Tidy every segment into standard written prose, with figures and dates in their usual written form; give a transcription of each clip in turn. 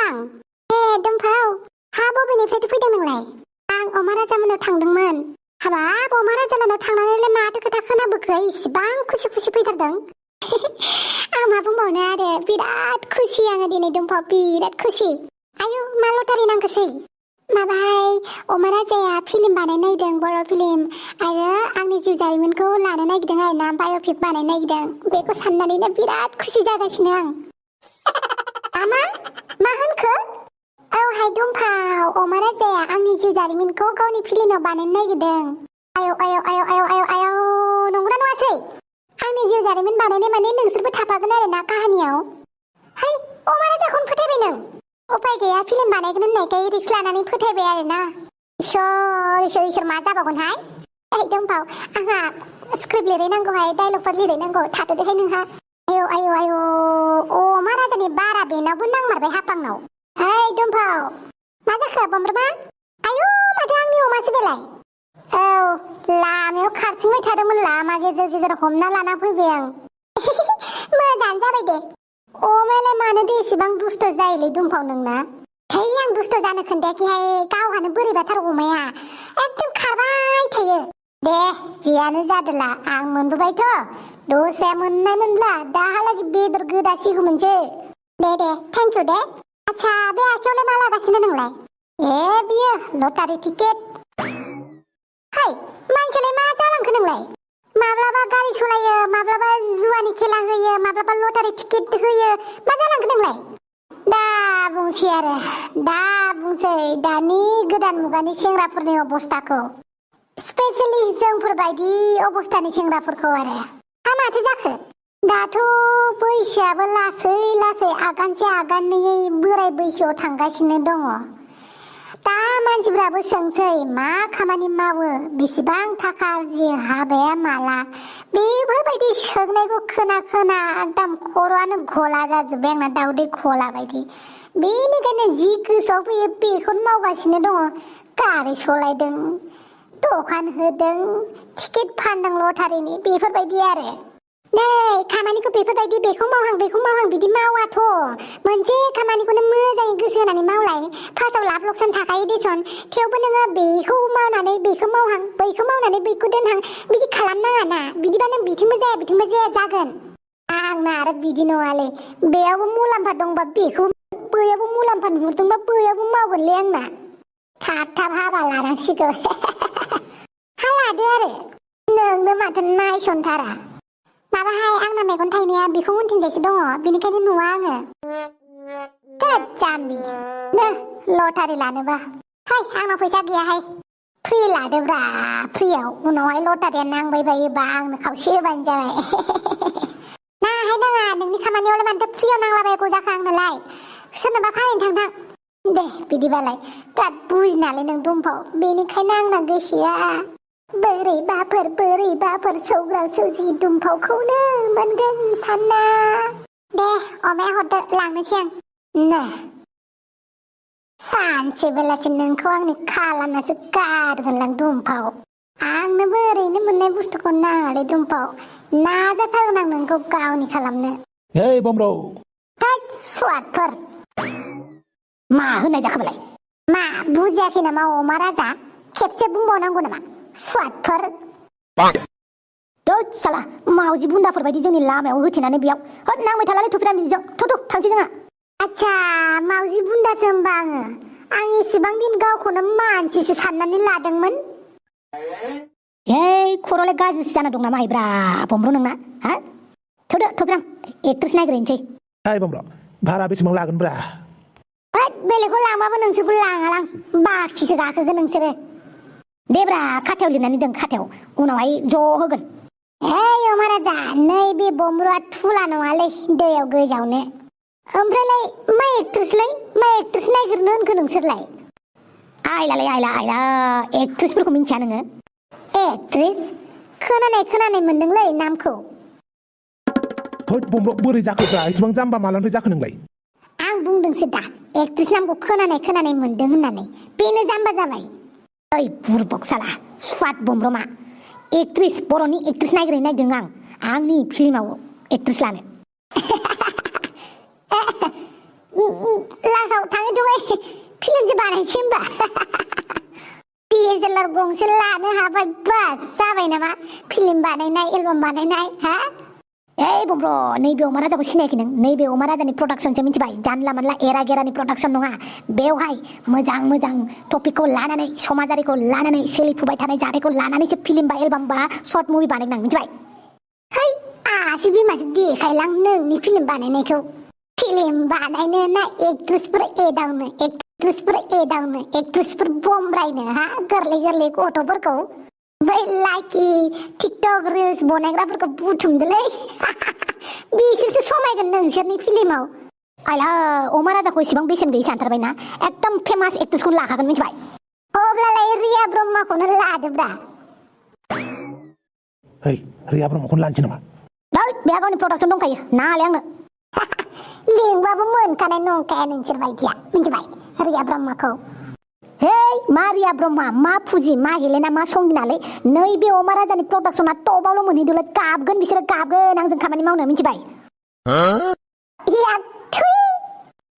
दुमफां दुमफाव हा बबेनिफ्रायथो फैदों नोंलाय आं अमा राजामोननाव थांदोंमोन हाबाब अमा राजालानाव थांनानैलाय माथो खोथा खोनाबोखो इसिबां खुसि खुसि फैथारदों आं मा बुंबावनो आरो बिराद खुसि आङो दिनै दुमफाव बिराद खुसि आयु मा लटारि नांगौसै माबाहाय अमा राजाया फिल्म बानायनो नागिरदों बर' फिल्म आरो आंनि जिउ जारिमिनखौ लानो नागिरदों आरो ना बाय'पिक बानायनो नागिरदों बेखौ साननानैनो बिराद खुसि जागासिनो आं मा होनखो औहाय दुमफाव अमा राजाया आंनि जिउ जारिमिनखौ गावनि फिल्माव बानायनो नागिरदों आयौ आयौ आयौ आयौ आयौ आयौ नंगौना नङासै आंनि जिउ जारिमिन बानायनाय माने नोंसोरबो थाफागोन आरो ना काहानियाव है अमा राजाखौनो फोथायबाय नों उपाय गैया फिल्म बानायगोन होननायखाय रिक्स लानानै फोथायबाय आरो ना इसोर मा जाबावगोनहाय दुमफाव आंहा स्क्रिप्ट लिरहैनांगौहाय डायलगफोर लिरहैनांगौ थाथ'दोहाय नोंहा आयौ आयौ आयौ अमा राजानि बारा बेनावबो नांमारबाय हापांनाव है दुमफाव मा जाखो बमब्रमा आयौ माथो आंनि अमासो बेलाय औ लामायाव खारथिंबाय थादोंमोन लामा गेजेर गेजेर हमना लाना फैबाय आं मोजाङानो जाबाय दे अमायालाय मानो दे एसेबां दुस्त जायोलै दुमफाव नोंना है आं दुस्त जानो खोन्थायाखैहाय गावहानो बोरैबाथार अमाया एकदम खारबाय थायो दे जियानो जादोला आं मोनबोबायथ' दस्राया मोननायमोनब्ला दाहालागै बेदर गोदासिगौमोनसो दे थेंक इउ दे आच्छा बे आथियावलाय मा लागासिनो नोंलाय ए बियो लटारि टिकेट है मानसियालाय मा जालांखो नोंलाय माब्लाबा गारि सालायो माब्लाबा जुवानि खेला होयो माब्लाबा लटारि टिकेट होयो मा जालांखो नोंलाय दा बुंसै आरो दा बुंसै दानि गोदान मुगानि सेंग्राफोरनि अबस्थाखौ स्पेशेलि जोंफोरबायदि अबस्थानि सेंग्राफोरखौ आरो माथो जाखो दाथ' बैसोआबो लासै लासै आगानसे आगानैयै बोराय बैसोआव थांगासिनो दङ दा मानसिफ्राबो सोंसै मा खामानि मावो बेसेबां थाखा आरजियो हाबाया माला बेफोरबायदि सोंनायखौ खोना एकदम खर'आनो घला जाजोब्बाय आंना दाउदै घला बायदि बेनिखायनो जि गोसोआव फैयो बेखौनो मावगासिनो दङ गारि सालायदों दखान होदों टिकेट फानदों लटारिनि बेफोरबायदि आरो नै खामानिखौ बेफोरबायदि बेखौ मावहां बिदि मावाथ' मोनसे खामानिखौनो मोजाङै गोसो होनानै मावलाय फार्स्टआव लाब लकसान थाखायो देसन थेवबो नोङो बेखौ मावनानै बेखौ मावहां बैखौ मावनानै बैखौ दोनहां बिदि खालामनाङा ना बिदिबा नों बिथिंबो जाया जागोन आंना आरो बिदि नङालै बेयावबो मुलाम्फा दंबा बेखौ बैयावबो मुलाम्फा नुहुरदोंबा बैयावबो मावगोनलै आंना थाब हाबा लानांसिगौ हा लादो आरो नोंनो माथो नायसनथारा माबाहाय आंना मेगन थाइनाया बेखौ उनथिंजायसो दङ बेनिखायनो नुवा आङो जाम्बि नो लटारि लानोबा हाय आंनाव फैसा गैयाहाय फ्रि लादोब्रा फ्रियाव उनावहाय लटारिया नांबाय बायोबा आंनो खावसे होबानो जाबाय नाङा नोंनि खामानियावलाय मानोथो फ्रियाव नांलाबायगौ जाखो आंनोलाय सोरनोबा फानहैनो थांथां दे बिदिबालाय बिराद बुजिनालै नों दुमफाव बेनिखायनो आंना गोसोआ बोरैबाफोर सौग्राव सौजि दुमफावखौनो मोनगोन सानना दे अमाया हरदो लांनोसै आं नो सानसे बेलासि नोंखौ आंनि खालामनासो गारगोनलां दुमफाव आंनोबो ओरैनो मोननाय बुस्थुखौ नाङालै दुमफाव नाजाथारगोन आं नोंखौ गावनि खालामनो ओइ बमब्रौ थैद सुवादफोर मा होननाय जाखोबालाय मा बुजियाखै नामा अमा राजा खेबसे बुंबावनांगौ नामा स्वादफोर दोद साला मावजि बुन्दाफोर बायदि जोंनि लामायाव होथेनानै बेयाव होद नांबाय थालालै थुफिना बिदिजों थु थांसै जोंहा आच्छा मावजि बुन्दासो होनबा आं एसेबां दिन गावखौनो मानसिसो साननानै लादोंमोन hey खर'लाय गाज्रिसो जाना दं नामा ब्रा बमब्र नोंना हा थुदो थुफिना एक्ट्रेस नायग्रोनोसै ओइ बमब्र भारा बेसेबां लागोन ब्रा बेलेगखौ लांबाबो नोंसोरखौ लाङालां बाखिसो गाखोगोन नोंसोरो देब्रा खाथायाव लिरनानै दोन खाथायाव उनावहाय ज' होगोन हेय अमा राजा नैबे बमब्रआ थुला नङालै दैयाव गोजावनो ओमफ्रायलाय मा एक्ट्रेस नायगिरनो होनखो नोंसोरलाय आइला एक्ट्रेसफोरखौ मिन्थिया नोङो एक्ट्रेस खोनानाय मोनदोंलै नामखौ होद बमब्र बोरै जाखोब्रा इसेबां जाम्बा मालानिफ्राय जाखो नोंलाय आं बुंदोंसो दा एक्ट्रेस नामखौ खोनानाय मोनदों होननानै बेनो जाम्बा जाबाय ओइ बुरबक साला स्वाद बमब्रमा एक्ट्रेस बर'नि एक्ट्रेस नायगिरनो आं आंनि फिल्माव एक्ट्रेस लानो लासाव थाङै थुङै फिल्मसो बानायसै होमबा DSLR गंसे लानो हाबाय बास जाबाय नामा फिल्म बानायनाय एलबाम बानायनाय हा ओइ बम्ब्र नैबे अमा राजाखौ सिनायाखै नों नैबे अमा राजानि प्रडाक्सनसो मिथिबाय जानला मानला एरा गेरानि प्रडाक्सन नङा बेवहाय मोजां मोजां टपिकखौ लानानै समाजारिखौ लानानै सोलिफुबाय थानाय जाथायखौ लानानैसो फिल्म बा एलबाम बा सर्ट मुभि बानायनां मिथिबाय है आसि बिमासो देखायलां नोंनि फिल्म बानायनायखौ फिल्म बानायनो ना एक्ट्रेसफोर एदावनो एक्ट्रेसफोर बमब्रायनो हा गोरलै गोरलै गथ'फोरखौ बै लाइकि टिकटक रिल्स बनायग्राफोरखौ बुथुमदोलै बिसोरसो समायगोन नोंसोरनि फिल्माव आइला अमा राजाखौ इसेबां बेसेन गैयै सानथारबायना एकदम फेमास एक्ट्रेसखौनो लाखागोन मिथिबाय अब्लालाय रिया ब्रह्मखौनो लादोब्रा है रिया ब्रह्मखौनो लानोसै नामा बेहा गावनि प्रडाक्सन दंखायो नालाय आंनो लिंबाबो मोनखानाय नंखाया नोंसोर बायदिया मिथिबाय रिया ब्रह्मखौ हे मा रिया ब्रह्मा मा फुजि मा हेलेना मा संगिनालै नैबे अमा राजानि प्रडाक्सना टपावल' मोनहैदोंलै गाबगोन बिसोरो गाबगोन आंजों खामानि मावनो मिथिबाय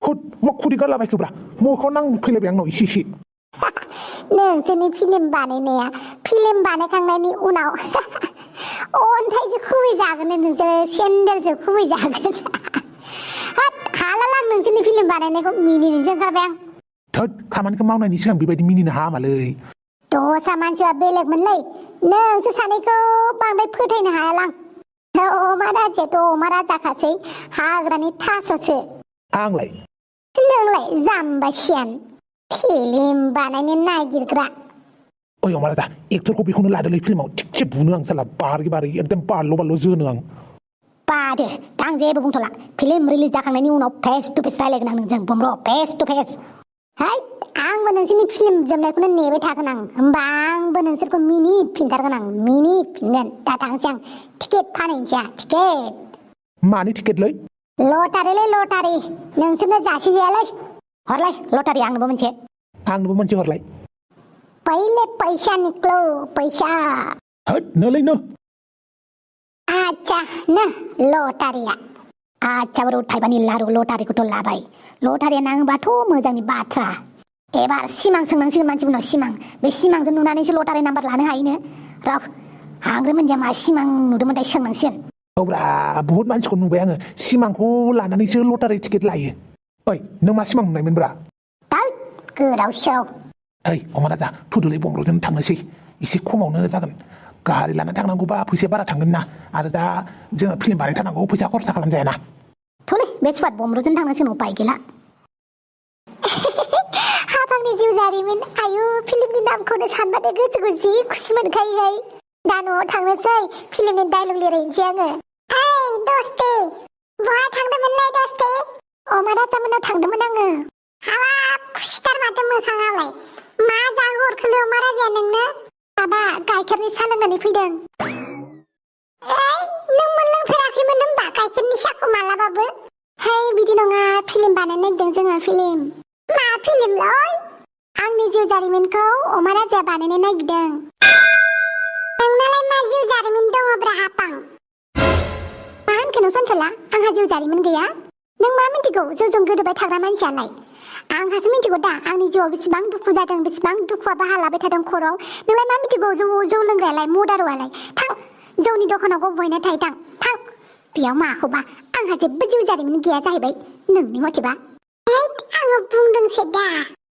हुद मा खुदै गारलाबायखोब्रा मोखाङाव नांफैलायबाय आंनाव इसे नोंसोरनि फिल्म बानायनाया फिल्म बानायखांनायनि उनाव अन्थाइसो खुबैजागोन नोंसोर सेन्देलसो खुबैजागोन हालालां नोंसोरनि फिल्म बानायनायखौ मिनिनोसो ओंखारबाय आं थोद खामानिखौ मावनायनि सिगां बेबायदि मिनिनो हामालै दस्रा मानसिया बेलेगमोनलै नोंसोर सानैखौ बांद्राय फोथायनो हायालां अमा राजायाथ' अमा राजाखासै हाग्रानि थास'सो आंलाय नोंलाय जाम्बा सियान फिल्म बानायनो नागिरग्रा ओइ अमा राजा एक्टरखौ बेखौनो लादोलै फिल्माव थिगसे बुनो आं साला बारै बारै एकदम बारल' जोनो आं बादो आं जेबो बुंथ'ला फिल्म रिलिज जाखांनायनि उनाव फेस टु फेस रायलायगोन आं नोंजों बम्ब्र फेस टु फेस है आंबो नोंसोरनि फिल्म जोबनायखौनो नेबाय थागोन आं होमबा आंबो नोंसोरखौ मिनिफिनथारगोन आं मिनिफिनगोन दा थांसै आं टिकेट फानहैनोसै टिकेट मानि टिकेटलै लटारिलै लटारि नोंसोरनो जासिजायालै हरलाय लटारि आंनोबो मोनसे हरलाय पहिले पैसा निक्लो पैसा होद नोलै नो आच्छा न लटारिया आच्छा बरु थाइबानि लारु लटारिखौथ' लाबाय लटारिया नाङोबाथ' मोजांनि बाथ्रा एबार सिमां सोंनांसिगोन मानसिफोरनाव सिमां बे सिमांजों नुनानैसो लटारि नाम्बार लानो हायोनो र' हांग्रो मोनदिया मा सिमां नुदोंमोनथाय सोंनांसिगोन औब्रा बुहुत मानसिखौ नुबाय आङो सिमांखौ लानानैसो लटारि टिकेट लायो ओइ नों मा सिमां नुनायमोनब्रा गोदाव सोराव ओइ अमा राजा फुदुलै बम्ब्रजों थांनोसै एसे खमावनो जागोन गारि लानानै थांनांगौबा फैसाया बारा थांगोन ना आरो दा जोङो फिल्म बानायथारनांगौ फैसा खरसा खालामजायाना थ'लै बे सुवाद बम्ब्रजों थांनांसिगोन उपाय गैला हाफांनि जिउ जारिमिन आयु फिल्मनि नामखौनो सानबाथाय गोसोखौ जि खुसि मोनखायोहाय दा न'आव थांनोसै फिल्मनि डायलग लिरहैनोसै आङो ओइ दस्ते बहा थांदोंमोनलाय दस्ते अमा राजामोननाव थांदोंमोन आङो हाबाब खुसिथार माथो मोखाङालाय मा जाहोहरखोलै अमा राजाया नोंनो माबा गाइखेरनि साहा लोंनानै फैदों नों मोनलोंफेराखैमोन होनबा गाइखेरनि साहाखौ मालाबाबो है बिदि नङा फिल्म बानायनो नागिरदों जोङो फिल्म मा फिल्मलै आंनि जिउ जारिमिनखौ अमा राजाया बानायनो नागिरदों नोंनालाय मा जिउ जारिमिन दङब्रा हापां मा होनखो नों सन्थला आंहा जिउ जारिमिन गैया नों मा मिन्थिगौ जौजों गोदोबाय थाग्रा मानसियालाय आंहासो मिन्थिगौ दा आंनि जिउआव बेसेबां दुखु जादों बेसेबां दुखुआ बाहा लाबाय थादों खर'आव नोंलाय मा मिन्थिगौ जौ लोंग्रायालाय मुदारुआलाय थां जौनि दखानाव गब'हैना थायो थां बेयाव माखौबा आंहा जेबो जिउ जारिमिन गैया जाहैबाय नोंनि मथेबा आङो बुंदोंसो दा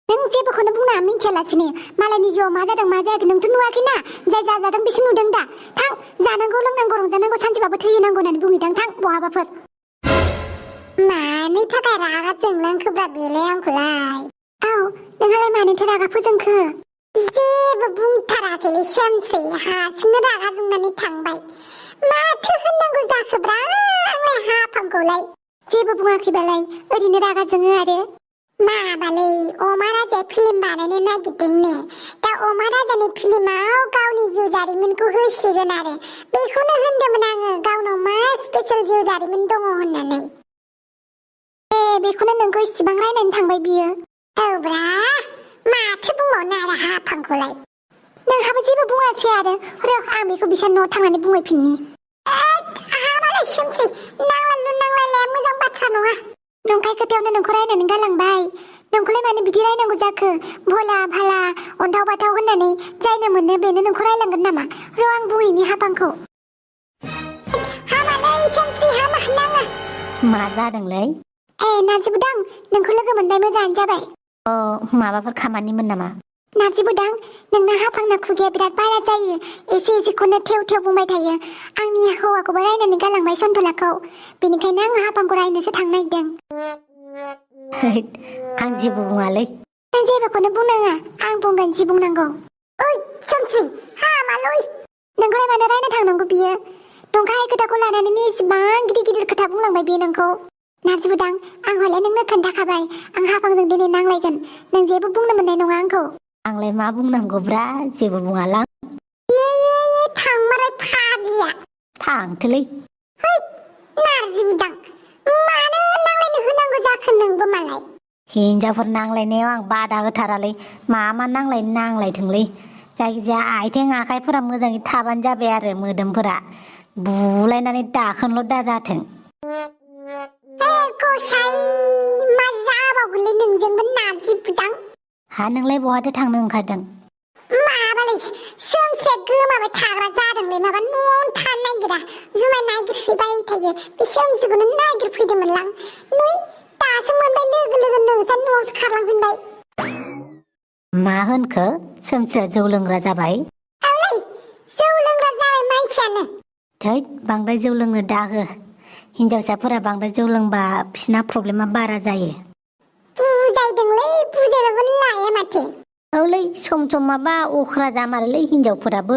नों जेबोखौनो बुंना मिन्थियालासिनो मालायनि जिउआव मा जादों मा जायाखै नोंथ' नुवाखैना जाय जादों बिसो नुदों दा थां जानांगौ लोंनांगौ रंजानांगौ सानसेबाबो थैनांगौ होननानै बुंहैदां थां बहाबाफोर मानि थाखाय रागा जोंलांखोब्रा बेलाय आंखौलाय औ नोंहालाय मानिथो रागा फोजोंखो जेबो बुंथाराखैलै सोमस्रि हारसिंनो रागा जोंनानै थांबाय माथो होननांगौ जाखोब्रा आंलाय हाफांखौलाय जेबो बुङाखैबालाय ओरैनो रागा जोङो आरो माबालै अमा राजाया फिल्म बानायनो नागिरदोंनो दा अमा राजानि फिल्माव गावनि जिउ जारिमिनखौ होसिगोन आरो बेखौनो होनदोंमोन आङो गावनाव मा स्पेशेल जिउ जारिमिन दङ होननानै बेखौनो नोंखौ इसिबां रायनानै थांबाय बियो औब्रा माथो बुंबावनो आरो हाफांखौलाय नोंहाबो जेबो बुङासै आरो र' आं बेखौ बिसोर न'आव थांनानै बुंहैफिननि हाबालाय सोमसै नांलायलाया मोजां बाथ्रा नङा नंखायखौ खोथायावनो नोंखौ रायनानै गालांबाय नोंखौलाय मानो बिदि रायनांगौ जाखो भला भाला अन्थाव बाथाव होननानै जायनो मोनो बेनो नोंखौ रायलांगोन नामा र' आं बुङैनि हाबांखौ हामालै सोमसि हामा नाङा मा जादोंलै नाजिबोदां नोंखौ लोगो मोनबाय मोजाङानो जाबाय माबाफोर खामानिमोन नामा नाजिबोदां नोंना हाफांना खुगाया बिराद बारा जायो एसे एसेखौनो थेव थेव बुंबाय थायो आंनि हौवाखौबो रायनानै गालांबाय सन्थलाखौ बेनिखायनो आङो हाफांखौ रायनोसो थांनो नागिरदों आं जेबो बुङालै नों जेबोखौनो बुंनाङा आं बुंगोन जि बुंनांगौ ओइ सोमसि हामालै नोंखौलाय मानो रायनो थांनांगौ बियो नंखाय खोथाखौ लानानैनो इसेबां गिदिर गिदिर खोथा बुंलांबाय बियो नोंखौ नाजिबोदां आं हले नोंनो खोन्थाखाबाय आं हाफांजों दिनै नांलायगोन नों जेबो बुंनो मोननाय नङा आंखौ आंलाय मा बुंनांगौब्रा जेबो बुङालां थांमाराय फाग्लिया थांथोलै नाजिबोदां मानो नांलायनो होनांगौ जाखो नोंबो मालाय हिनजावफोर नांलायनायाव आं बादा होथारालै मा नांलायथोंलै जायखिजाया आथिं आखाइफोरा मोजाङै थाबानो जाबाय आरो मोदोमफोरा बुलायनानै दाखोनल' दाजाथों गसाइ मा जाबावगोनलै नोंजोंबो नाजिबोदां हा नोंलाय बहाथो थांनो ओंखारदों माबालै सोमसिया गोमाबाय थाग्रा जादोंलै माबा न'आवनो थानो नागिरा जुमाय नागिरफैबाय थायो बे सोमसिखौनो नागिरफैदोंमोनलां नै दासो मोनबाय लोगो लोगो नोंसा न'आवसो खारलांफिनबाय मा होनखो सोमसिया जौ लोंग्रा जाबाय औलै जौ लोंग्रा जाबाय मानसियानो थै बांद्राय जौ लोंनो दाहो हिनजावसाफोरा बांद्राय जौ लोंबा बिसिना प्रब्लेमा बारा जायो बुजायदोंलै बुजायबाबो लाया माथो औलै सम माबा अख्रा जामारोलै हिनजावफोराबो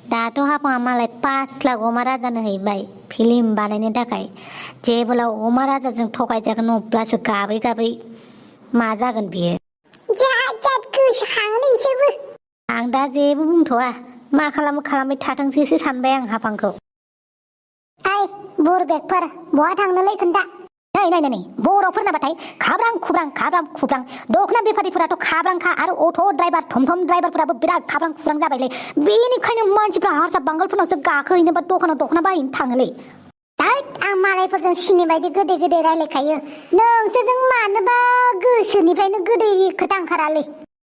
दाथ' हाफाङा मालाय 5 लाख अमा राजानो हैबाय फिल्म बानायनो थाखाय जेब्ला अमा राजाजों थगायजागोन अब्लासो गाबै गाबै मा जागोन बियो जाद गोसोखाङोलै इसोरबो आं दा जेबो बुंथ'वा मा खालामो खालामबाय थाथोंसैसो सानबाय आं हाफांखौ ओइ बुरबेकफोर बहा थांनोलै खोन्था नै बर'फोरनाबाथाय खाब्रां खुब्रां दखना बेफारिफोराथ' खाब्रांखा आरो अट' ड्राइभार थमथम ड्राइभारफोराबो बिराद खाब्रां खुब्रां जाबायलै बेनिखायनो मानसिफ्रा हारसा बांगालफोरनावसो गाखोहैनो बा दखानाव दखना बायहैनो थाङोलै आं मालायफोरजों सिनि बायदि गोदै गोदै रायलायखायो नोंसोरजों मानोबा गोसोनिफ्रायनो गोदै खोथा ओंखारालै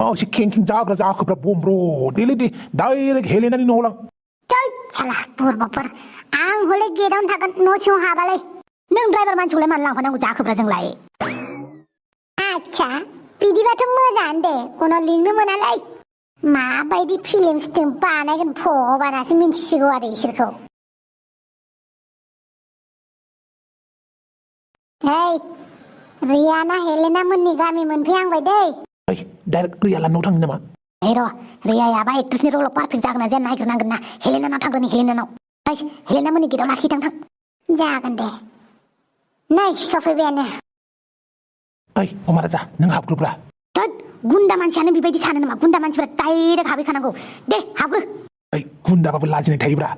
एसे खें जाग्रा जाखोब्रा बमब्र देलै दे डाइरेक्ट हेलेनानै न'आव लां साला बुरबकफोर आं हले गेटआवनो थागोन न' सिङाव हाबालै नों ड्राइभार मानसिखौलाय मानो लांफानांगौ जाखोब्रा जोंलाय आच्छा बिदिबाथ' मोजाङानो दे उनाव लिंनो मोनालै माबायदि फिल्म स्टिम बानायगोन भगबानासो मिन्थिसिगौ आरो इसोरखौ हेइ रियाना हेलेना मोननि गामि मोनफैहांबाय दै डाइरेक्ट रियालानाव थांनो नामा नै र' रियायाबा एक्ट्रेसनि रलाव पारफेक्ट जागोन ना जाया नागिरनांगोन ना हेलेनानाव थांग्रोनि हेलेनानाव हेलेना मोननि गेटआव लाखिथां जागोन दे नै सफैबायानो अमा राजा नों हाबग्रोब्रा गुन्दा मानसियानो बेबायदि सानो नामा गुन्दा मानसिफोरा डाइरेक्ट हाबहैखानांगौ दे हाबग्रो गुन्दाबाबो लाजिनाय थायोब्रा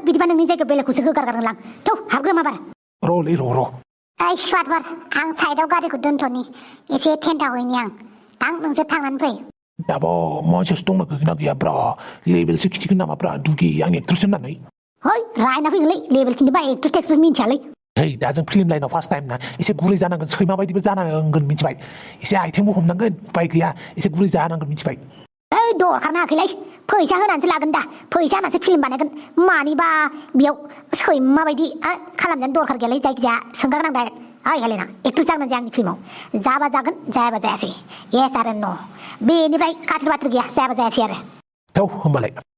बिदिबा नोंनि जायगायाव बेलेगखौसो होगारगारनो लां थौ हाबग्रो माबार र'लै र' स्वादबार आं साइडआव गारिखौ दोनथ'नि एसे थेन्थावहैनि आं थां नोंसोर थांनानै फै दाबो मानसियासो दंना गैयाब्रा लेबेलसो खिथिगोन नामाब्रा दुगि आं एक्ट्रेस होननानै रायना फैगोनलै लेबेल खिन्थिबा एक्ट्रेस टेक्ट्रेस मिन्थियालै दा जों फिल्म लाइनाव फार्स्ट टाइम ना एसे गुरै जानांगोन सैमा बायदिबो जानांगोन मिथिबाय एसे आइथिंबो हमनांगोन उपाय गैया एसे गुरै जानांगोन मिथिबाय दरखार नाङाखैलै फैसा होनानैसो लागोन दा फैसा होनानैसो फिल्म बानायगोन मानिबा बेयाव सैमा बायदि खालामजानो दरखार गैयालै जायखिजाया सोंखागोन आं डाइरेक्ट हेलेना एक्ट्रेस जागोन जाया आंनि फिल्माव जाबा जागोन जायाबा जायासै येस आरो न' बेनिफ्राय खाथिर बाथ्रा गैया जायाबा जायासै आरो होमबालाय